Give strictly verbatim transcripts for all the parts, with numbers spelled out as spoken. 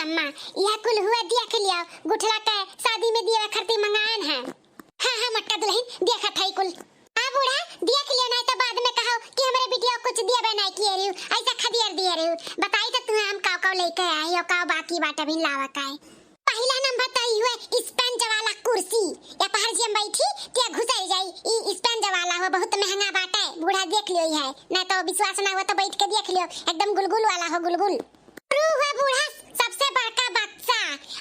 अम्मा, यह कुल हुआ देख लियो, गुठला के शादी में दिया खरती मंगायन है। हाँ, हाँ, मोटका दुलहिन, देखत है कुल। हाँ बूढ़ा, देख लियो, नाहीं तो बाद में कहो कि हमरे बिटिया कुछ दिया बे नाहीं किए रही, ऐसा खदियर दिए रही। बताई तो तुम्हें हम काव काव लेके आए हो, काव बाकी बाटा भी लावा का है। पहिला नंबर तो ई हुए sponge वाला कुर्सी। या पहर जी हम बैठी, ते घुसर जाई। ई sponge वाला हो, बहुत महंगा बाटे। बूढ़ा देख लियो है, ना तो विश्वास ना हुआ तो बैठ के देख लियो, एकदम गुलगुल वाला हो, गुलगुल। ऊ हुए बूढ़ा सबसे बड़का बक्सा,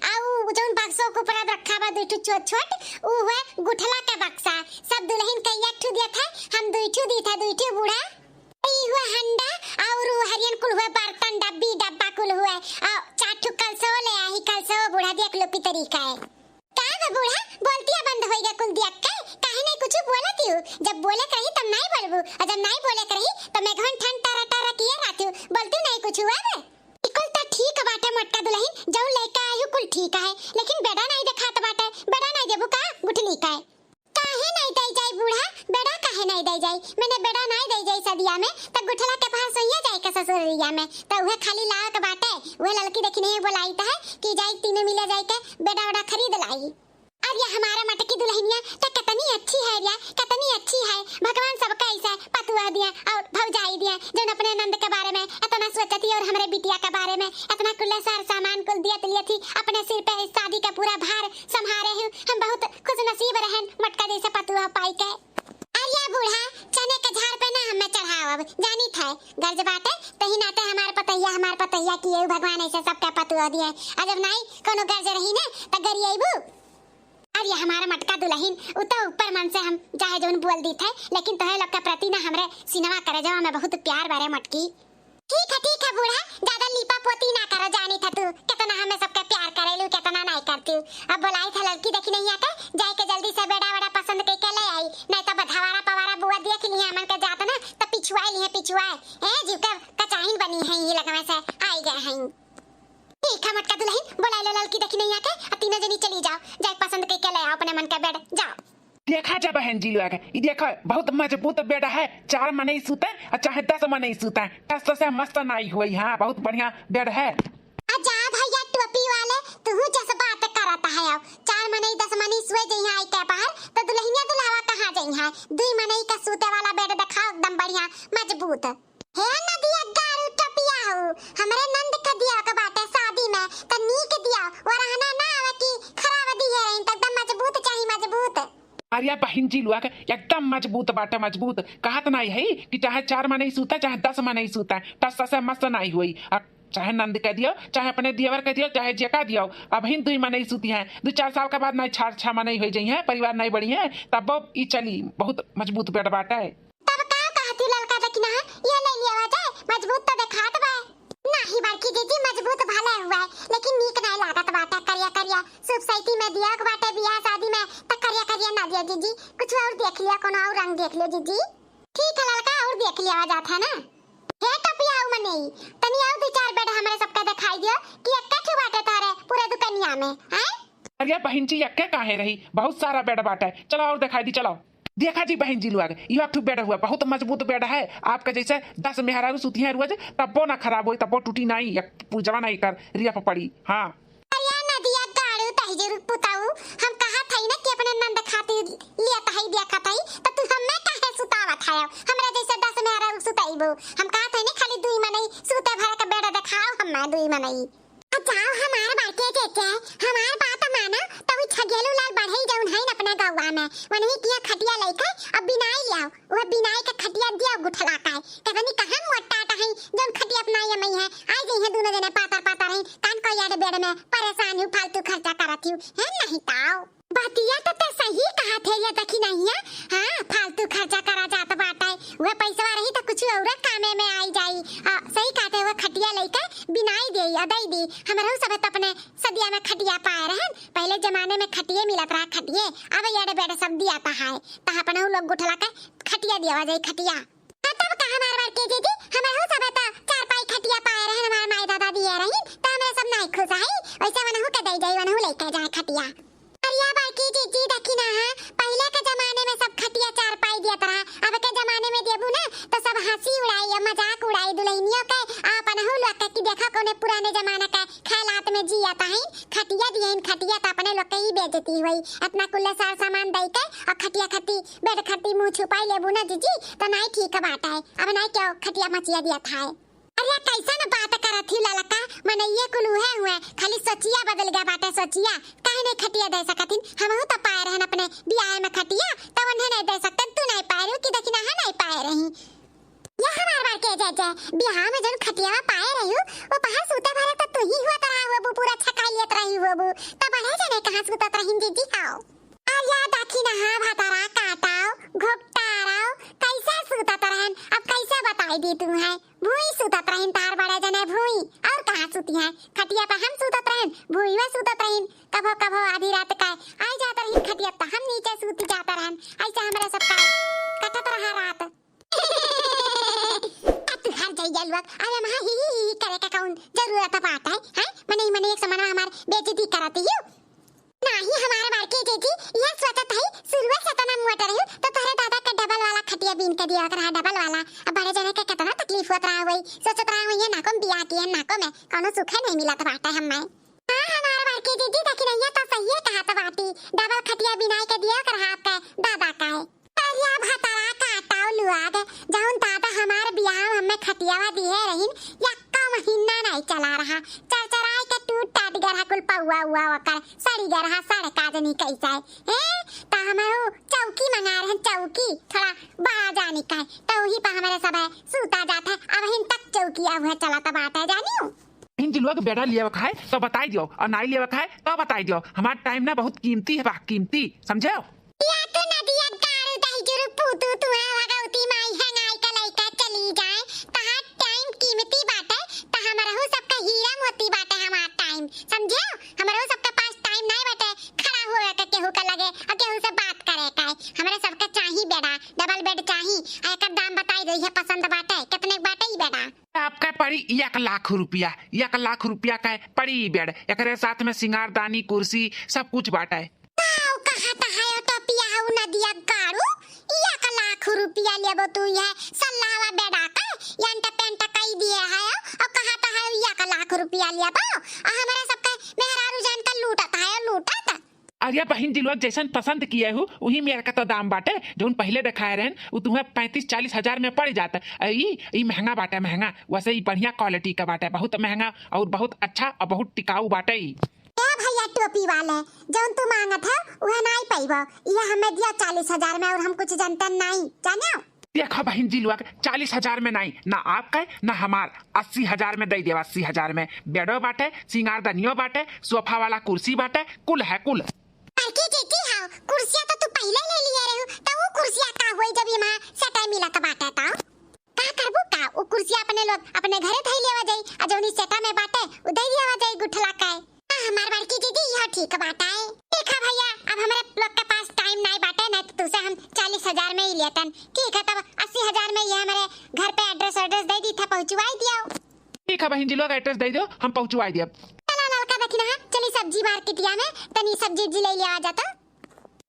आ ऊ जौन बक्सों के ऊपर रखा बा दुई ठो छोट छोट, ऊ हुए गुठला के बक्सा। सब दुलहिन के एक ठो दिया था, हम दुई ठो दी था, दुई ठो बूढ़ा। ई हुए हंडा और उ हरियन कुल हुए बर्तन, डब्बी, डब्बा कुल हुए। आ, चार ठो कलसो ले आई, कलसो बूढ़ा देख लो की तरीका है। का बे बूढ़ा, बोलतिया बंद होइगा कुल दिया के? काहे नहीं कुछ बोलत हूँ? जब बोले के रही तब नहीं बोलबू, और जब नहीं बोले के रही तो मेघवन ठन टरा टरा किए रहती हूँ, बोलती नहीं कुछ हुआ बे? ई कुल तो ठीक बाटे मोटका दुलहिन, जौन लेके आई हूँ कुल ठीक है, लेकिन बेड़ा नहीं देखात बाटे, बेड़ा नहीं देबू का गुठली का? काहे नाई दई जाई बूढ़ा, बेड़ा काहे नाई दई जाई? मैंने बेड़ा नाई दई जाई सदिया में, त गुठला के पहाड़ सोइया जाए के ससुरिया में, त उहे खाली लावे के बाटे, उहे ललकी देखी नहीं बोलाई त है कि जाई तीनों मिले जाए के बेड़ा ओड़ा खरीद लाई। अरे हमारा मटकी दुलहिनिया त कितनी अच्छी है रिया, कितनी अच्छी है। भगवान सबका ऐसा पतुआ दिया और भौजाई दिया, जौन अपने नंद के बारे में इतना सोचती और हमरे बिटिया के बारे में इतना कुल्ले सार सामान कुल दियत लियत ही, अपने सिर पे शादी का पूरा भार संभारे हूँ। हम बहुत खुश नसीब रहन मटका जैसे पतुआ पाई के। अरे बूढ़ा, चने के झाड़ पे ना हमें चढ़ाओ, अब जानी था गर्ज बाटे, तही नाते हमार पतैया, हमार पतैया किए भगवान ऐसे सबके पतुआ दिए। आ जब नाई कोनो गर्ज रही ना, त गरियबू। अरे हमारा मटका दुलहिन, उ तो ऊपर मन से हम चाहे जौन बोल दी थे, लेकिन तोहे लोग के प्रति ना हमरे सिनवा करे जवा में बहुत प्यार बारे मटकी। ठीक है, ठीक है बूढ़ा, ज्यादा लीपा पोती ना करो, जानी था तू कितना हमें सबके प्यार करेलू, कितना नहीं करती। अब बोलाई था लड़की देखी नहीं आके, जाए के जल्दी से बेड़ा वेड़ा पसंद करके ले आई, नहीं तो बधावारा पवारा बुआ देख लिहे हमन के जात ना, तो पिछुआए लिहे, पिछुआए। ए, जीव के कचाहिन बनी है, ये लगवा से आई गए हैं। ठीक है मटका दुलहिन, बोलाई लो लड़की देखी नहीं आके, आ तीनों जनी चली जाओ, जाए पसंद करके ले आओ अपने मन के बेड, जाओ। देखा जा बहन जी लोग, ई देखो, बहुत मजबूत बेड है, चार मनई सूते और चाहे दस मनई सूते, टस से मस्त नाई होई। हाँ, बहुत बढ़िया बेड है। आ जा भैया टोपी वाले, तू जस बात करत है, अब चार मनई दस मनई सोए जइहा आई के बाहर, तो दुलहिनिया दुलावा कहाँ जइहा? दुई मनई का सूते वाला बेड दिखाओ, एकदम बढ़िया मजबूत। हे नदिया गारू टोपिया हो, हमरे नंद के दिया के बाटे शादी में, त नीक दिया, वरहना ना आवे कि खराब दिहे रही, त एकदम मजबूत चाही, मजबूत। अरे बहिन जी लोग, एकदम मजबूत बाटे, मजबूत। कहत नाई है कि चाहे चार मनई सूता, चाहे दस मनई सूता, टस से मस्त नाई होई। आ चाहे नंद के दियो, चाहे अपने दियवर के दियो, चाहे जेका दियो, अबहिन दुई मनई सूती हैं, दू चार साल के बाद नाई चार छह मनई होई जइहैं, परिवार नाई बढ़िहैं, तब ई चली, बहुत मजबूत बेड बाटे। तब का कहती ललका दखिनहा, ये ले लियावा जाए, मजबूत तो देखात बा। नाही बड़की जीजी, मजबूत भले हुआ है, लेकिन नीक नहीं लागत बाटे, करिया करिया। सूप सैती में दिया के बाटे बियाह शादी में, त करिया करिया ना दिया जीजी, कुछ और देख लिया, कोनो और रंग देख लियो जीजी। ठीक है ललका, और देख लियावा जात है ना। हे टपिया उ मनई, तनी और दू चार बेड हमरे सबके दिखाई दियो कि एक्के ठो बाटे तारे पूरे दुकनिया में, हैं? अरे बहिन जी, एक्के काहे रही, बहुत सारा बेड बाटे, चलो और दिखाई दी, चलो। देखा जी बहिन जी लोग, यह एक ठो बेड हुआ, बहुत मजबूत बेड है, आपके जैसे दस मेहरारू सूती हैं रोज, तब्बो ना खराब होई, तब्बो टूटी नाई, एक पूजवा नाई कर रिया पर पड़ी। हाँ। अरे नदिया गाड़ू तहिजुर पुताऊ, हम कहा था ना कि अपने नंद खातिर लिया तही दिया खाताई, तो तू हमें काहे सुतावत है? हमरा जैसे दस मेहरारू सुताईबू? हम कहा था ना खाली दुई मनई सूते भर के बेड दिखाओ, हमें दुई मनई। आ जाओ हमार बाटे जेके, हमार बात मानो, तो उ छगेलू लाल बढ़ई जौन है न अपना गौवा में, वनही किया खटिया लइके अब बिनाई लियाओ, वह बिनाई के खटिया दिया गुठला का है। कतनी कहाँ मोटा टा है, जौन खटिया अपना ये मई है, आई गई है दोनों जने पातर पातर है, कान को यार बेड में परेशान हूँ, फालतू खर्चा करत हूँ, है नहीं ताओ। बतिया तो ते सही कहा थे ये दखिनहिया, हाँ, फालतू खर्चा करा जात बाटे, वह पैसवा रही तो कुछ और कामे में आई जाई। आ, सही कहते, वह खटिया लइके बिनाई देई, अदई दी। हमरहू सब तो अपने सदिया में खटिया पाए रहन। पहले जमाने में खटिये मिलत रहा, खटिये। अब ये बेड सब दिया ता है, ता अपनहू लोग गुठला के खटिया दियावा जाई, खटिया। हाँ, तब का हमार बड़की जीजी, हमरहू सब तो चारपाई खटिया पाए रहन, हमार माई दादा दिए रही, तो हमरे सब नाई खुश है। वैसे वनहू के दई जाई, वनहू लेके जाए खटिया। अरे बड़की जीजी, देखी ना, हाँ, पहले के जमाने में सब खटिया चारपाई दियत रहा, अब के जमाने में देबू ना, तो सब हंसी उड़ाई या मजाक उड़ाई दुल्हनियों के, आपनहू लोग के कि देखा कौने पुराने जमाने आना का खैलात में जिया ताहिन, खटिया दिहिन, खटिया त अपने लोग के ही बेइज्जती हुई। इतना कुल्ले सार सामान दई के और खटिया खट्टी, बेड खट्टी मुँह छुपाई लेबू ना जीजी, त नाई ठीक बाटे। अब नाई क्यों खटिया मचिया दिया था। अरे कैसन बात करत ही ललका, मने ये कुल उहे हुए, खाली सोचिया बदल गया बाटे सोचिया। काहे नहीं खटिया दे सकतिन? हमहू त पाए रहन अपने बियाह में खटिया, त उन्हें नहीं दे सकते, तू नहीं पाए रहू कि दखिनहा नहीं पाए रही। ये हमार बार के जय जय, बियाह में जौन खटियावा पाए रही, वो पहाड़ सूते भरे त तू ही हुआ तरह हुआ बू, पूरा छकाई लेत रही हुआ बू, त बड़े जने कहाँ सूतत रहिन जीजी हाओ। अरे दखिनहा भतरा काटाओ, घोपटाराओ, कैसे सूतत रहन, अब कैसे बताई दी तू है? भूई सूतत रहिन तार बड़े जने भूई, और कहाँ सूती हैं? खटिया पे हम सूतत रहन, भूईवा सूतत रहिन, कभो कभो आधी रात का आई जात रहिन खटिया पे, हम नीचे सूती जात रहन, ऐसे हमरे सबका कटत रहा रात। अब तू हर जाइए लोग, अरे महा ही, ही, ही करे का कौन जरूरत बात है, हैं? मने, मने एक समनवा हमार बेइज्जती करत ही। नाही हमारे बार के जीजी, यह सोचत है, शुरुए से तना मुआट रही, तो तोहरे दादा के डबल वाला खटिया बीन के दिया रहा, डबल वाला। अब बड़े जने के कितना तकलीफ होत रहा हुई, सोचत रहा हुई, ये नाको में बियाह किए, नाको में कौनो सुखे नहीं मिलत बाटे हमें। हाँ, हमारे बार के जीजी, दखिनहा तो सही है कहा तो बाटी, डबल खटिया बिनाई के दिया कर आपके दादा का है। अरे भतरा काटाओ लुआग, जौन दादा हमार बियाह हमें खटियावा दिए रहिन, यक्का महीना नहीं चला रहा, चरचराए के टूट टाट गया रहा, कुल पौआ उआ ओकर सड़ी गया रहा, सड़ का जनी कैसा है, हैं? त हम हऊ चौकी मंगा रहन, चौकी, थोड़ा बड़ा जानी का है, त वही पर हमारे सब है सूता जात है, अब हिन तक चौकी अब है चला त बात है, जानियो। बहिन जी लोग बेड़ा लेवे खाए तो बताई दियो, और नाई लेवे खाए तो बताई दियो। हमार टाइम ना बहुत कीमती है बा, कीमती, समझे? या तो नदिया गाड़ू दही जुरु पूतू तुहा भगवती माई है नाई का लइका चली जाए, तहार टाइम कीमती बाटे, त हमरहू सबका हीरा मोती बाटे हमार टाइम, समझे? हमरहू सबके पास टाइम नहीं बाटे खड़ा होवे के केहू के लगे और केहू से बात करे के। हमरे सबके चाही बेड़ा, डबल बेड चाही, आ एकर दाम बताई दे, ये पसंद बाटे, कितने बाटे ई बेड़ा? आपका पड़ी एक लाख रुपया, एक लाख रुपया का पड़ी बेड, एकरे साथ में सिंगारदानी, कुर्सी, सब कुछ बाटे। ताऊ कहत है ओ टोपिया हऊ नदिया गाड़ू, एक लाख रुपया लेबो तू ये सल्लावा बेड़ा का, एंट पेंट कई दिए है, और कहत है एक लाख रुपया लेबो, आ हमरे सबके मेहरारू जान का लूटत है, लूटत। अरे बहिन जी लोग जैसन पसंद किए हो, वही मेर का तो दाम बाटे। जौन पहिले देखाए रहन, उ तुम्हें पैंतीस चालीस हजार में पड़ जाता। आ ई, ई महंगा बाटे, महंगा। वैसे ई बढ़िया क्वालिटी का बाटे, बहुत महंगा और बहुत अच्छा और बहुत टिकाऊ बाटे ई। ए भैया टोपी वाले, जौन तू मांगत है, उहे नाई पइबो। ये हमें दिया चालीस हजार में और हम कुछ जनते नाई, जानो? देखो बहिन जी लोग, चालीस हजार में नाई, ना आपका, ना हमार, अस्सी हजार में दे देवा, अस्सी हजार में। बेडो बाटे, सिंगारदानियो बाटे, सोफा वाला कुर्सी बाटे, कुल है कुल। बड़की जीजी हाउ, कुर्सिया तो तू पहिले ले लिए रहू, तो वो कुर्सिया का होई जब ये माँ सटाई मिलत बाटे तो? का करबू का? वो कुर्सिया अपने लोग अपने घरे धई लेवा जाई, आ जौनी सेटा में बाटे, उ दे देवा जाई गुठला के। आ, हमार बड़की जीजी, यह ठीक बात आए। ठीक है भैया, अब हमरे लोग के पास टाइम नाई बाटे, नहीं तो तुसे हम चालीस हजार में ही लेतन। ठीक है, तब अस्सी हजार में ये हमरे घर पे एड्रेस, एड्रेस दे दी था, पहुँचवाई दियो। ठीक है बहिन जी लोग, एड्रेस दे दो, हम पहुँचवाई दियो। चला ललका देखी ना, चली सब्जी मार्केटिया में, तनी सब्जी उब्जी ले लिया जाता।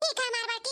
ठीक है, हमार बड़की